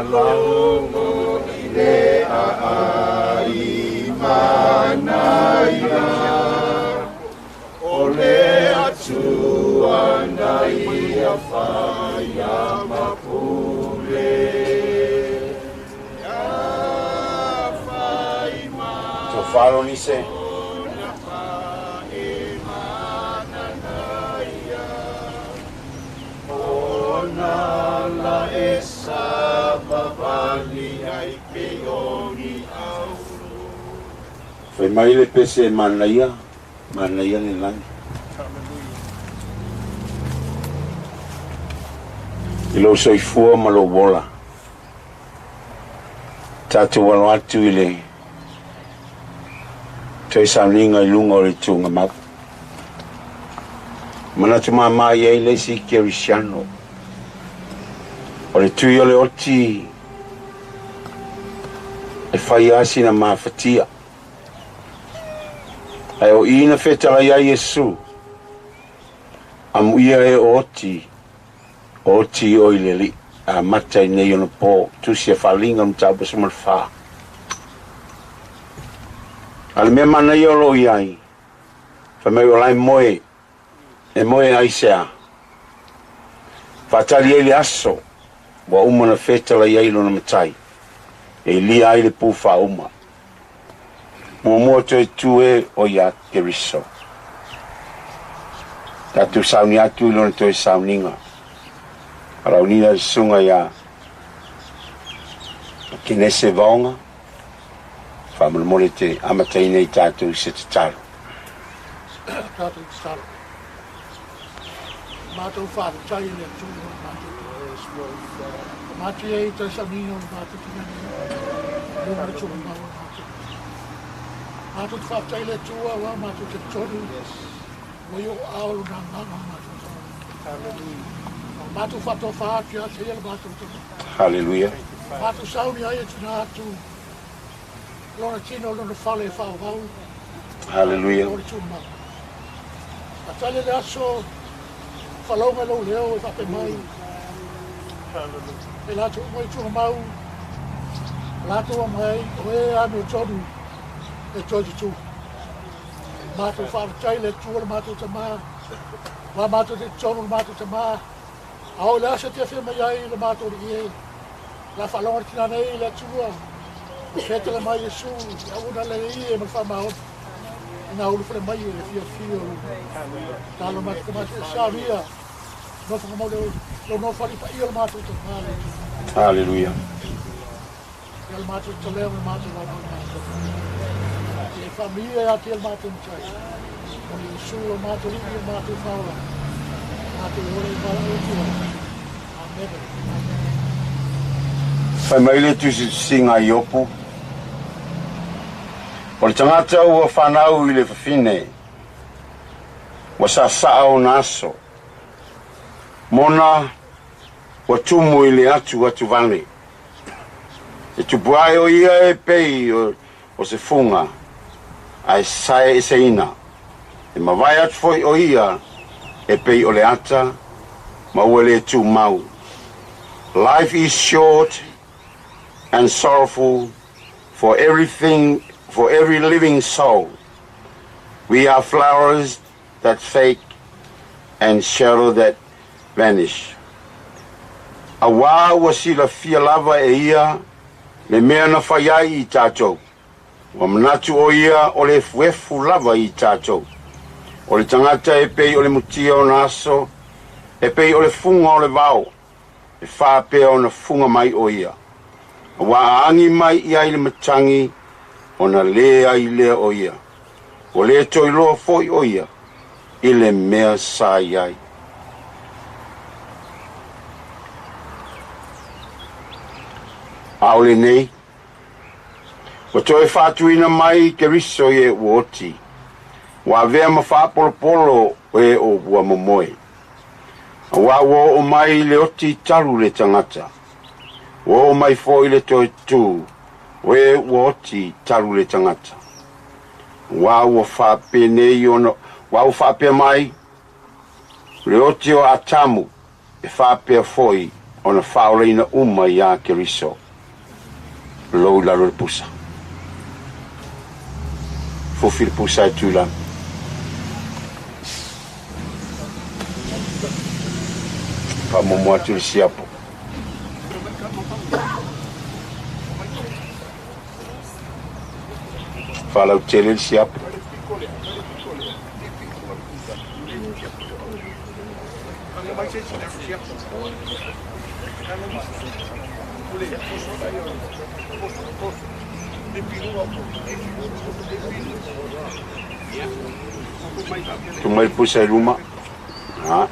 Faalogo i le aai manaia, o le Atua na ia faia ma pule. Ia fai ma Tofalo nise. ona e mananaia, ona la e savavali ai pe o ni auro. Fai mai le pese e manaia, manaia le lagi. I lou soifua ma lou ola. Tatou alo atu i le toe sauniga i luga o le tugamau. Manatu māmā i ai le isi kerisiano. O le tui o le oti e fai a sina mafatia. Ae o i na fetalai ai Iesu. Amuia e o oti, o oti o i le li. A mata i nei ona po, tusi e whalinga o mataupu 14. A le mea mana ia o lo i ai, fa mai o lai moe, e moe ai sea. Whaatali ai le aso, ua uma na fetalai ai lona matai. E lia ai le pu whauma. Muamua toe tu e o ia Keriso. Tatou sauni atu i lona toe sauniga. Alaunina le susuga ia Kenese Vaoga. Faamolemole te amataina i tatou i se tatalo. Tatou tatalo. Matou faafetai i le Atua o matou. O matou ai toe sauniga o le matou tinani. Luga le tugamau o matou. Matou te faafetai i le Atua ua matou te tonu. Ua i o ao lona agaga o matou tonu. O matou faatofa atu ia te ia le matou tonu. Haleluia. Matou sauni ai e tina atu. Lona tino lona fale e whaovau. Haleluia. O le tumau. A tale le aso, whalonga lou leo e whape mai. E latou mai tugamau, latou mai, o e ame tonu, e toi tutu. Mātou whaafetai le Atua le matou tamā. Wa mātou te tonu le matou tamā. A o le aso te awhia mai ai le matou li e. La whalonga le tina nei le Atua. O whetele mai Iesu, ia una le i e ma wha Ina ulu whale mai e le fia fia o talo matu ka matu e saunia. No whakamau le lo no whali pa ia le matou tamā le Atua. Haleluia. Ia le matou taleo le matou lau le matou. E whamia ia te le matou matai. O le Iesu o matou li o matou whaola. Matou ore i wala o tua. Amen. Amen. Fai mai le tusitusiga a Iopo. O le tagata ua fanau i le fafine, ua sasaa ona aso. Mona ua tumu i le atu atu vale. E tupu ai o ia e pei o se fuga, ae sae eseina. E mavae atu foi o ia e pei o le ata, ma ua le tumau. Life is short and sorrowful for everything, for every living soul. We are flowers that fade and shadow that vanish. Auā ua silafia lava e ia le mea na fai ai i tatou. Ua manatu o ia o le efuefu lava i tatou. O le tagata e pei o le mutia o na aso, e pei o le fuga o le vao, e faapea ona fuga mai o ia. Ua aagi mai i ai le matagi, ona le ai lea o ia. Ua le toe iloa foi o ia, i le mea sa i ai. A o lenei, ua toe faatuina mai Keriso i e ua oti. Ua avea ma faapolopolo o e o ua momoe. Auā ua oo mai le oti talu le tagata. Ua oo mai foi le toe tū, o e ua oti talu le tagata. Auā ua faapenei ona, ua ua faapea mai, le oti o Atamu e faapea foi Ona faaolaina uma iā Keriso lou i lalo i le pusa. Fofi le pusa e tu i lalo. Faamuamua atu le siapo. Faalautele le siapo. Tuu mai le pusa i luma. Ha.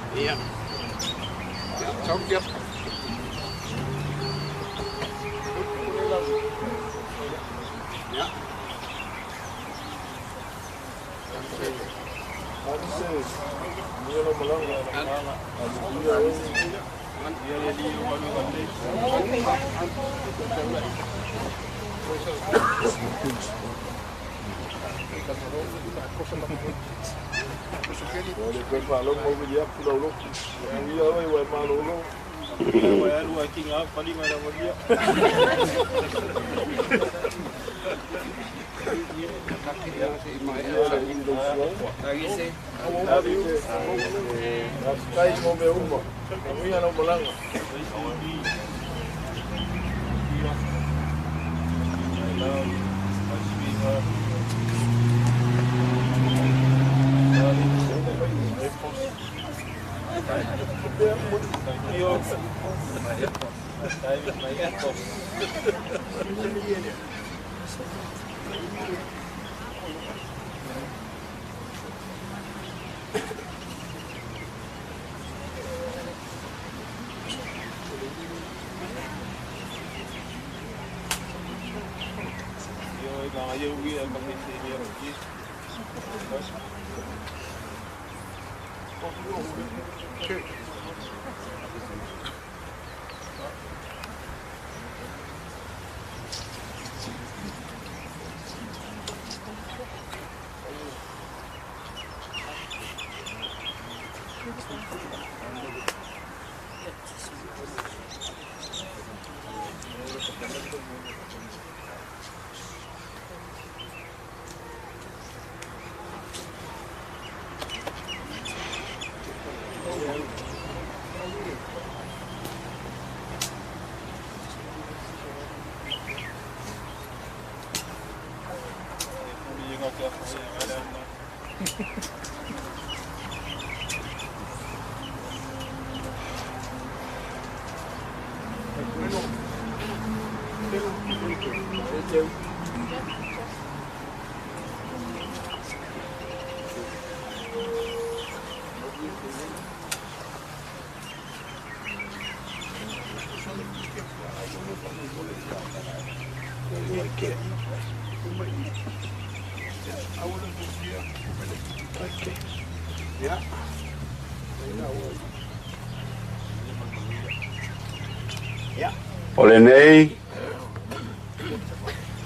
O lenei,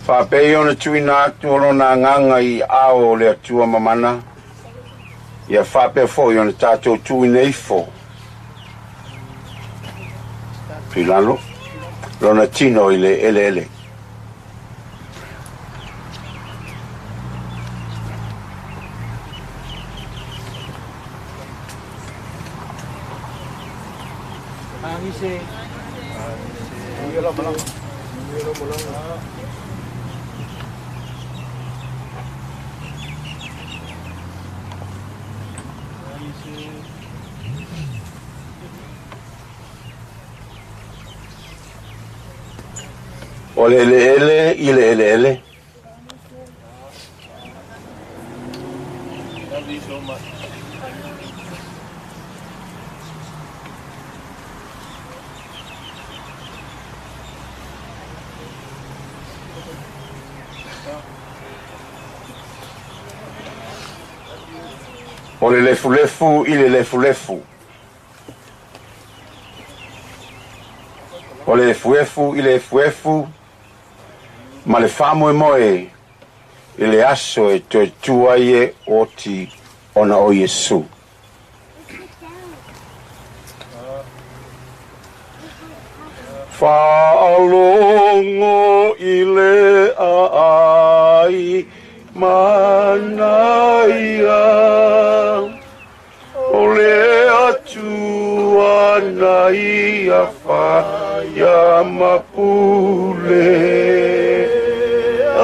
faapei ona tuuina atu o lona agaga i aao o le Atua mamana, ia faapea foi ona tatou tuuina ifo i lalo lona tino i le eleele. O le eleele i le eleele. O le lefulefu i le lefulefu. O le efuefu i le efuefu ma le faamoemoe i le aso e toe tu ai e oti ona o Iesu. Faalogo i le aai manaia o le Atua na ia faia ma pule a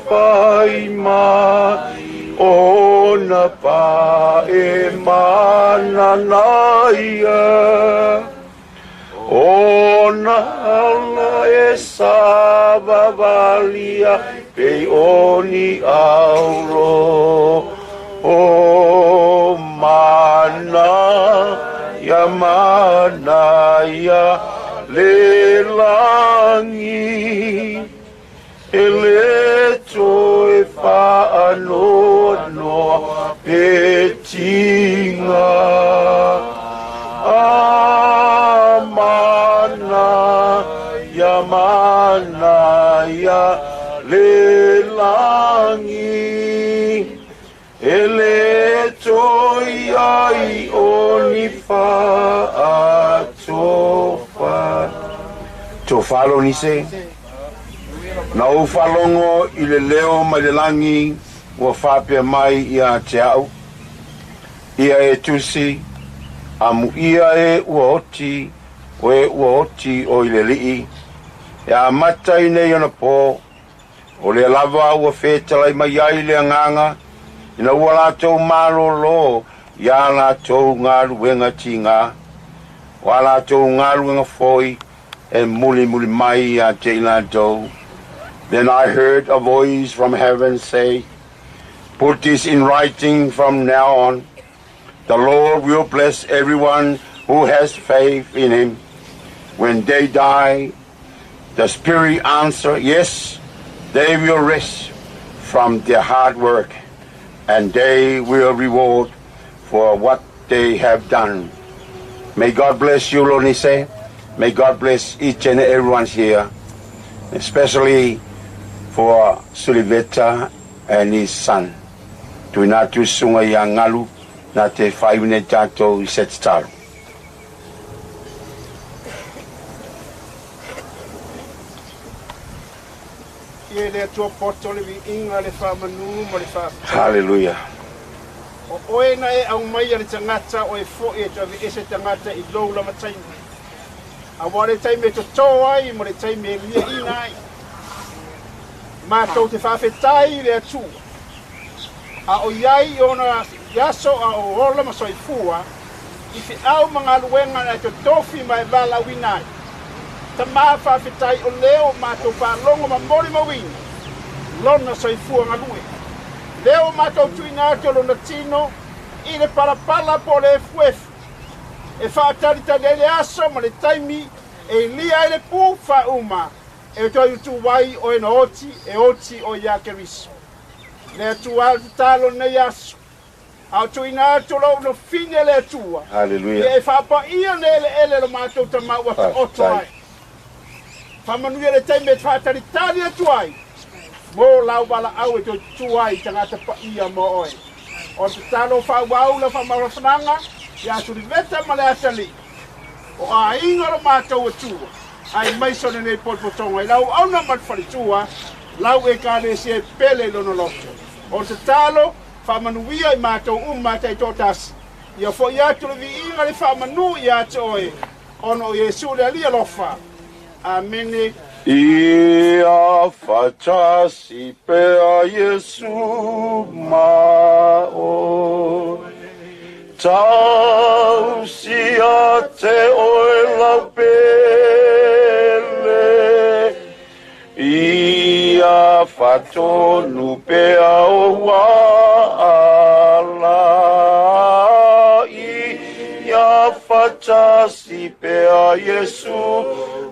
fai mai ona pa e mananaia ona ala e savavalia pei o ni aulo o mana ia manaia le lagi e le toe faanoanoa pe tiga a mana ia manaia le lagi e le toe ai o ni faatofa. Tofalo nise na ou faalogo i le leo mai le lagi ua faapea mai ia te au ia e tusi amuia e ua oti o e ua oti o i le alii e amata i nei ona pō o lea lava ua fetalai mai ai le agaga ina ua latou malōlō iā latou galuega tigā o a latou galuega foi e mulimuli mai ia te i latou. Then I heard a voice from heaven say, "Put this in writing from now on. The Lord will bless everyone who has faith in him. When they die," the Spirit answered, "yes, they will rest from their hard work and they will reward for what they have done." May God bless you, Lonise. May God bless each and everyone here, especially for Suliveta and his son. Tuina atu susuga ia Galu na te whai nei tātou i se tatalo. Ia le Atua poto le viiga, le faamanu ma le faafetai. Hallelujah. O oe na e aumaia le tagata, o e fo'i e toe aveese tagata i lou lava taimi. Auā le taimi e totō ai ma le taimi e liaʻina ai. Matou te faafetai i le Atua. A o iai ona i aso a o ola ma soifua, i feʻau ma galuega na e totofi ma e valaauina ai. Tamā faafetai o lea ua matou faalogo ma molimauina, lona soifua galue. Lea ua matou tuuina atu o lona tino i le palapala po o le efuefu. E faatalitali ai le aso ma le taimi e ilia ai le pu faauma e toe utu ai o e na oti e oti o ia Keriso. Le Atua le tatalo lenei aso. A o tuuina atu lou lofine le Atua. Hallelujah. Ia e faapaia le eleele lo matou tamā ua taoto ai. Faamanuia le taimi e faatalitali atu ai. Mo lau valaau e toe tutū ai tagata paia mo oe. O le tatalo faaauau la faamafanafanaga ia Suliveta ma le atalii. O aiga lo matou Atua. Aemaise o lenei potopotoga i lau auauna ma le faletua, lau ekalesia e pele i lona loto. O le tatalo faamanuia i matou uma taitoatasi. Ia fo'i atu le viiga le faamanu ia te oe. Ona o Iesu le Alii alofa. Amene. Ia faatasi pea Iesu ma oe. Tausi ia te oe lau pele. Ia faatonu pea ou ala. Ia faatasi pea Iesu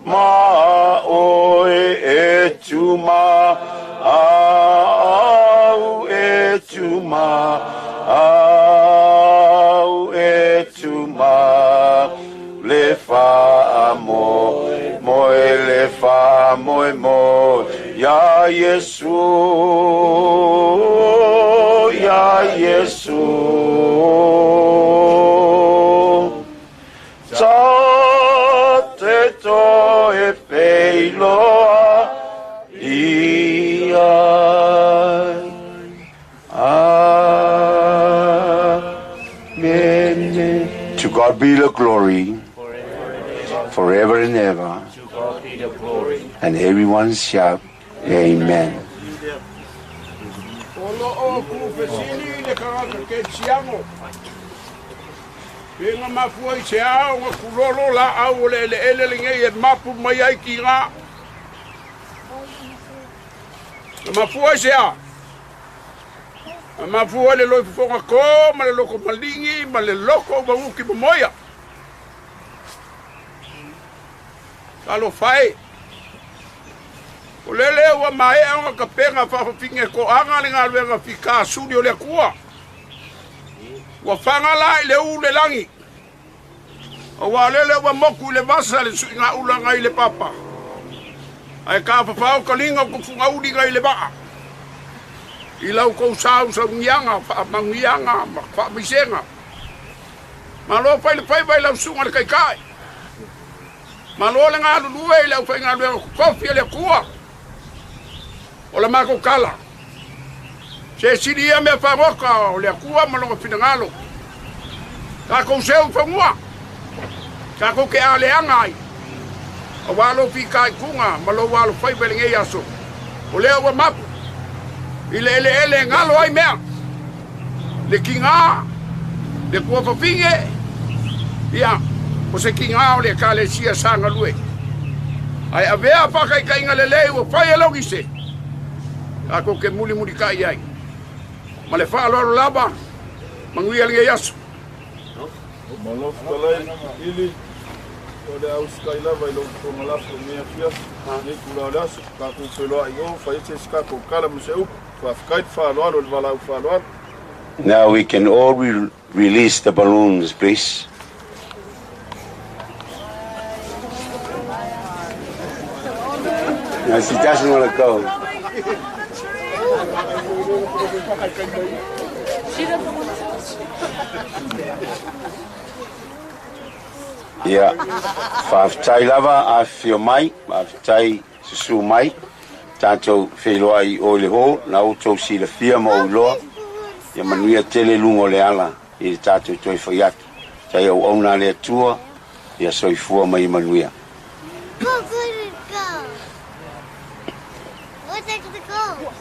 ma oe e tuma au e tuma au e tuma le fa mo moe le fa moe mo ia Iesu ia Iesu ta te To God be the glory forever and ever. To God be the glory. And everyone shout, Amen. O lo o ku fesili le karaka ke siango. Pinga mafua i se ao nga kulolo la au o le ele ele le ngei e mapu mai ai ki ngā. Na mafua i se a. Na mafua le loi fufonga ko, ma le loko malingi, ma le loko umanguki momoia. Talo fai. O lele ua maea nga kapenga whawhawhinge ko anga le ngā fika suri o le akua. Ua whangala i le u le langi. O ua lele ua moku i le vasa le sui ngā ulanga i le papa. Ai ka whawhao ka linga o kufunga uri ngai le waa. I lau kou sau sau ngianga, whaamangianga, whaamisenga. Malo pai le pai vai lau sunga le kaikai. Malo le ngā lulue i lau whai ngā luenga kofi le akua. O la mako kala. Se siri ia mea wharoka o le akua malonga pinangalo. Kākou seu whangua. Kākou ke aleanga ai. O walo fi kai kunga, malo walo whai wele ngei aso. O lea ua mapu. I le ele ele ngalo ai mea. Le kinga, le kua whawhinge. Ia, o se kinga o le kalesia sanga lue. Ai avea whakai ka inga le lei ua whai e longi se. Kākou ke muli muli kai ai. Ma le whaaloalo lava, manguia le ngei aso. Malofu talai, ili, o le au skai lava i lou tonga lafo mea fiafi, nei kula o le aso, kākou wheloa i o, whaite se kākou kala mo se upu, whawhkai te whaaloalo, le walau whaaloalo. Now we can all release the balloons, please. Now she doesn't want to go. She doesn't want to touch. Ia, whawhtai lava a whio mai, whawhtai susu mai, tātou wheloa i o le ho, na o tau sila fia ma o loa, ia manuia tele lungo le ala, i le tātou toi whaiatu. Tai au au nā le atua, ia soifua mai manuia. Go, go, go. Go take the goal.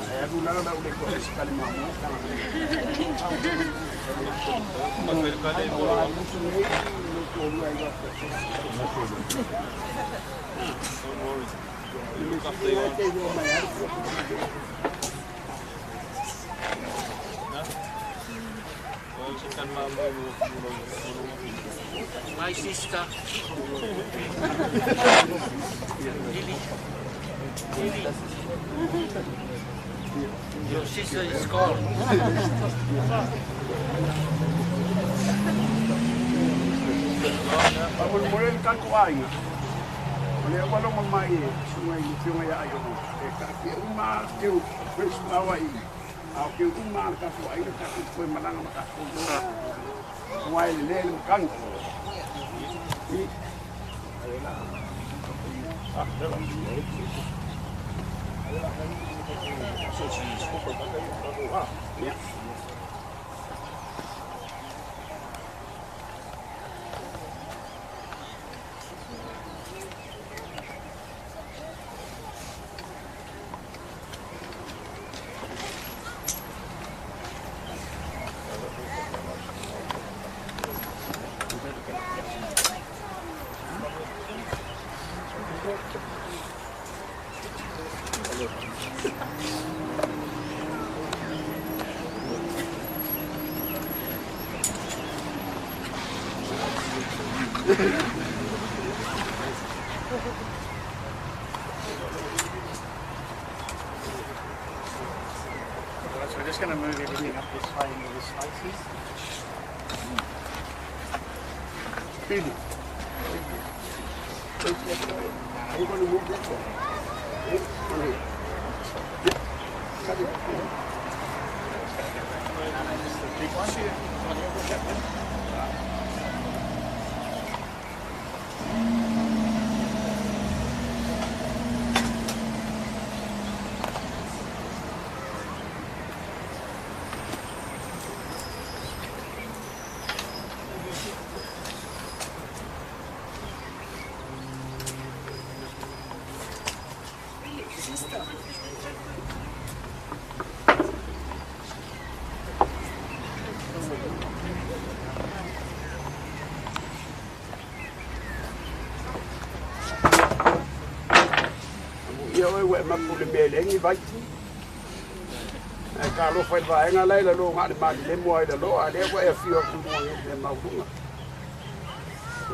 Ai alu la la ule ko se kale ma mo ka. My sister. Lily. Lily. Your sister is called. Mo le ka ko aiga. O le walo ma mai e sunga i fionga ya ayo. E ka ke uma ke u fresh mawa i. A ke uma ka ko aiga ka ko ko malanga ma ka ko. Wai le le kan. I. Ah, Yeah. So we're just going to move everything up this way into this space here. Billy. Are you going to move that one? On here. Cut it. Just the big one. Ia oe ua e mapu le mea le vai. E ka alofa i le vaega la i lalo ga'a le malilemu ai lalo a lea ua e afio atu luga le mauluga.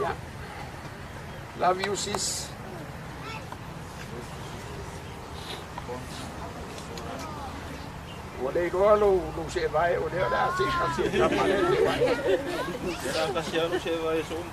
Ia. Love you, sis. Ua le iloa lou lou se'evae o lea o le a se'i kasi e tama lea se'evae. Kasi alo se'evae so uma.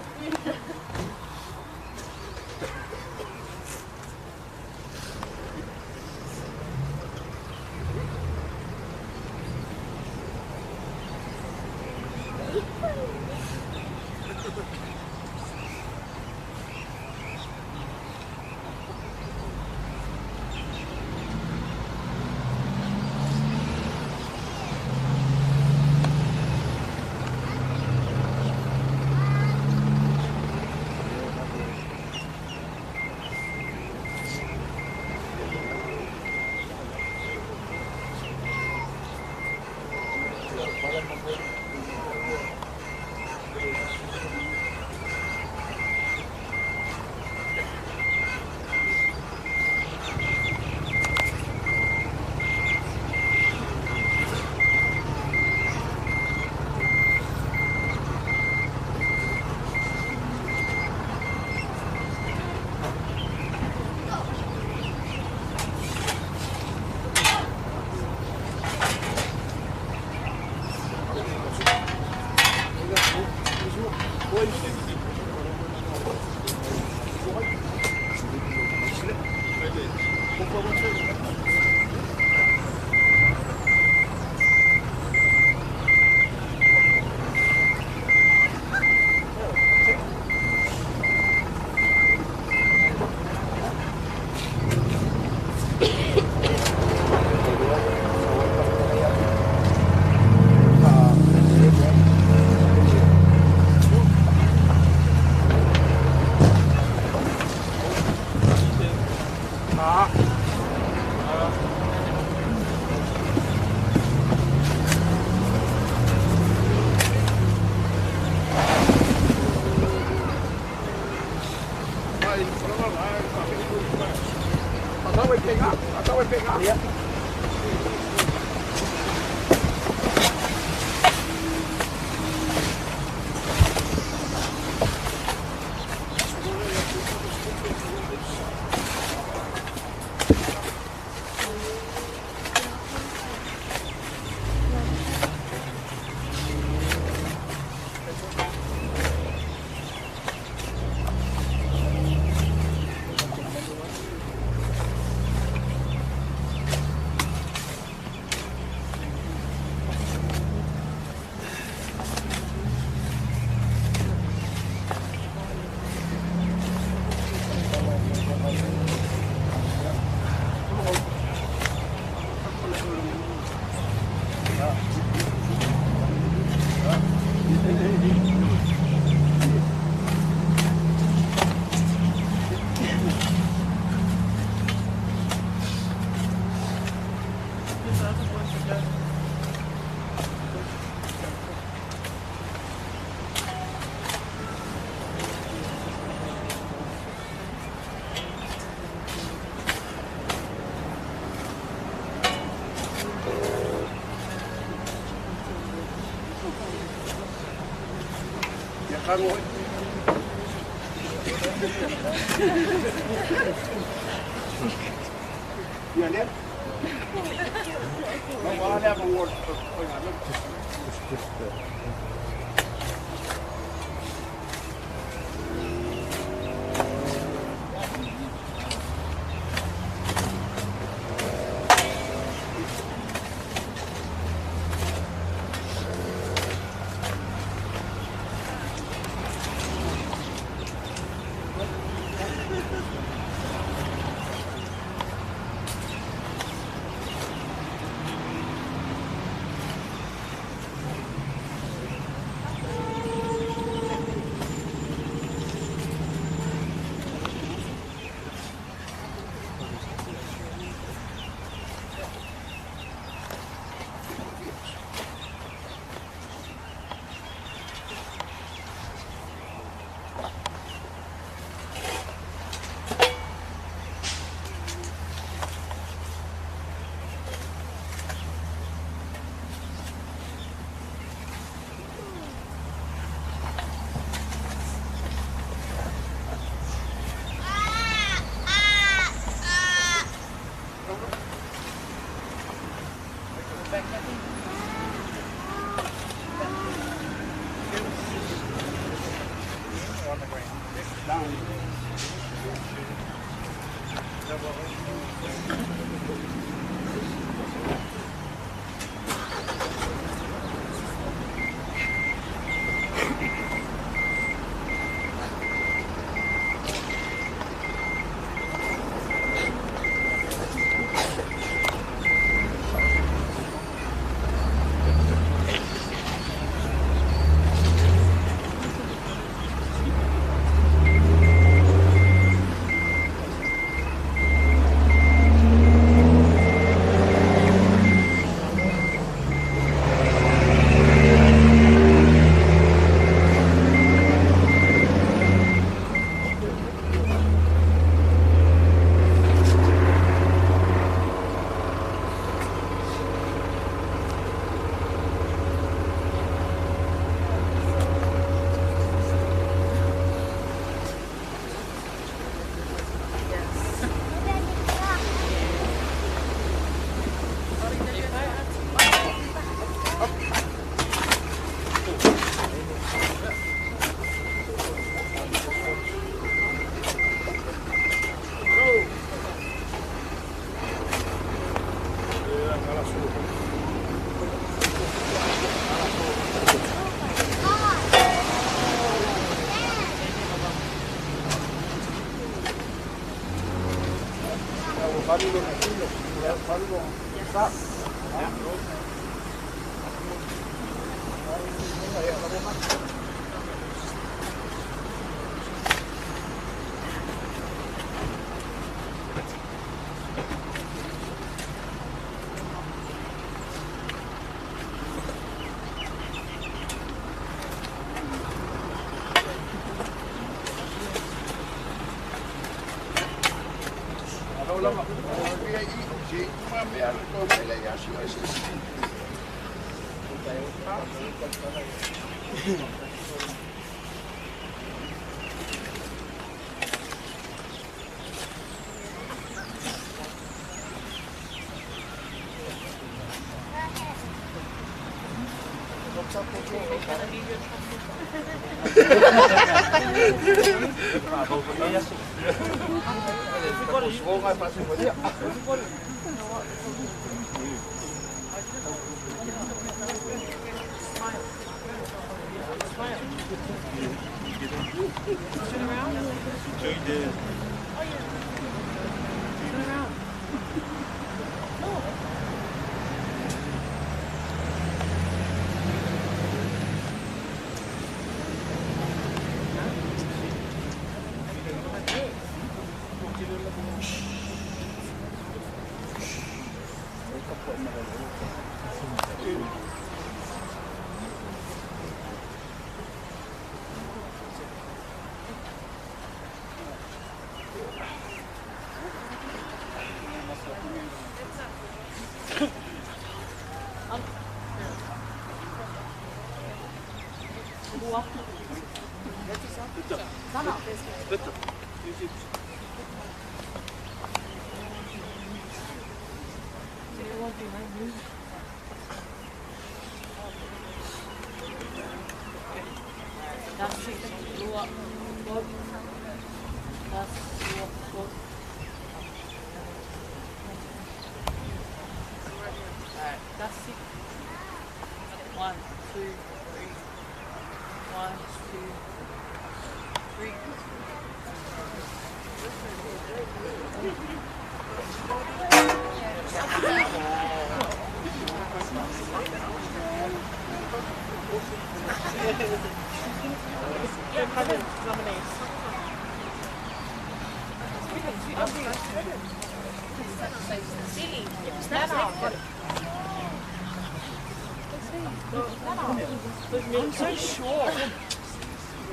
I'm so sure.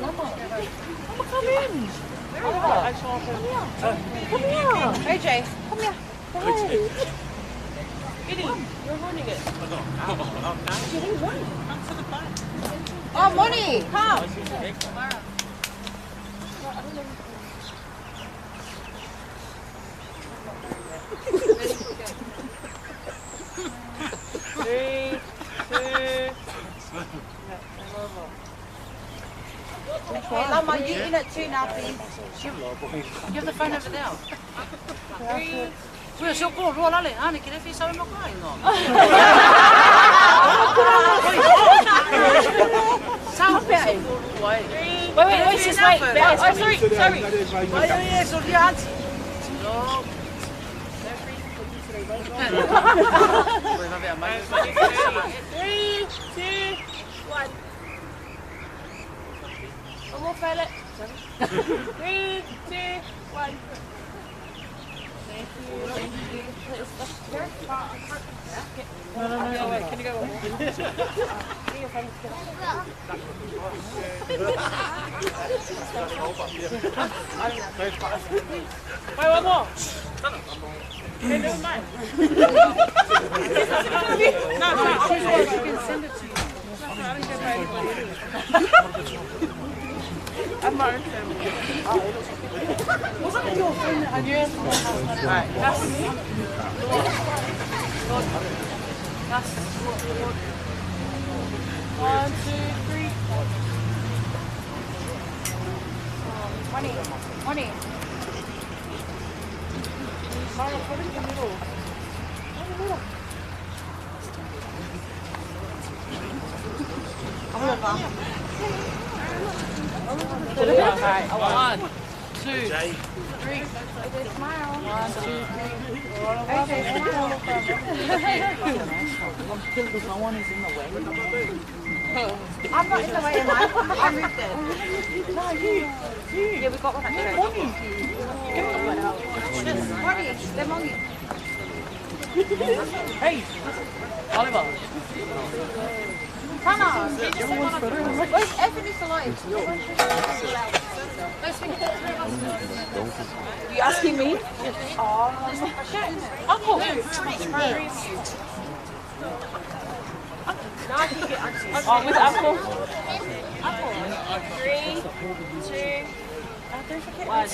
Lama, come in. Come here. Hey, Jay, come here. Hey. Eddie, you're ruining it. Come to the back. Oh, Moni, come. Three, two. Hey, Lama, you in it too now, please. You have the phone over there. 3. Ua se o rua lale, ane ke refi sawe mo kai no. Wait, wait, wait, just wait. Oh, sorry, sorry. No. 3, 2, 1. One more fella. 3, 2, 1. Thank you. Thank you. No, no, no. Wait, can you go one more? Wait, one more. Hey, never mind. No, no, I can send it to you. I don't care about anybody. I'm my own family. Wasn't it your friend that I knew? Alright, that's 1, 2, 3. 20. Mara, put it in the middle. In the middle. Alright, 1, 2, 3. Smile. 1, 2, 3. Okay, smile. No one is in the way. I'm not in the way, am I? I moved it. No, you. Yeah, we got one actually. Money. They're money. Hey, Oliver. Tana, where's Anthony Salai? You asking me? Oh. Uncle. Oh, with Uncle. 3, 2, 1.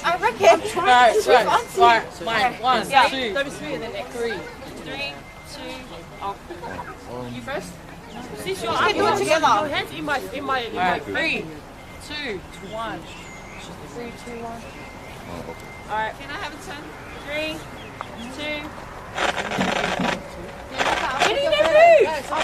I reckon. Right, right, right, right. 1, 2, Don't be sweet and then next. 3. 3, 2, oh. You first? Sis, your We can do it together. Your hands in my, in my, in my. 3, 2, 1. 3, 2, 1. Alright. Can I have a turn? 3, 2. Where do you move?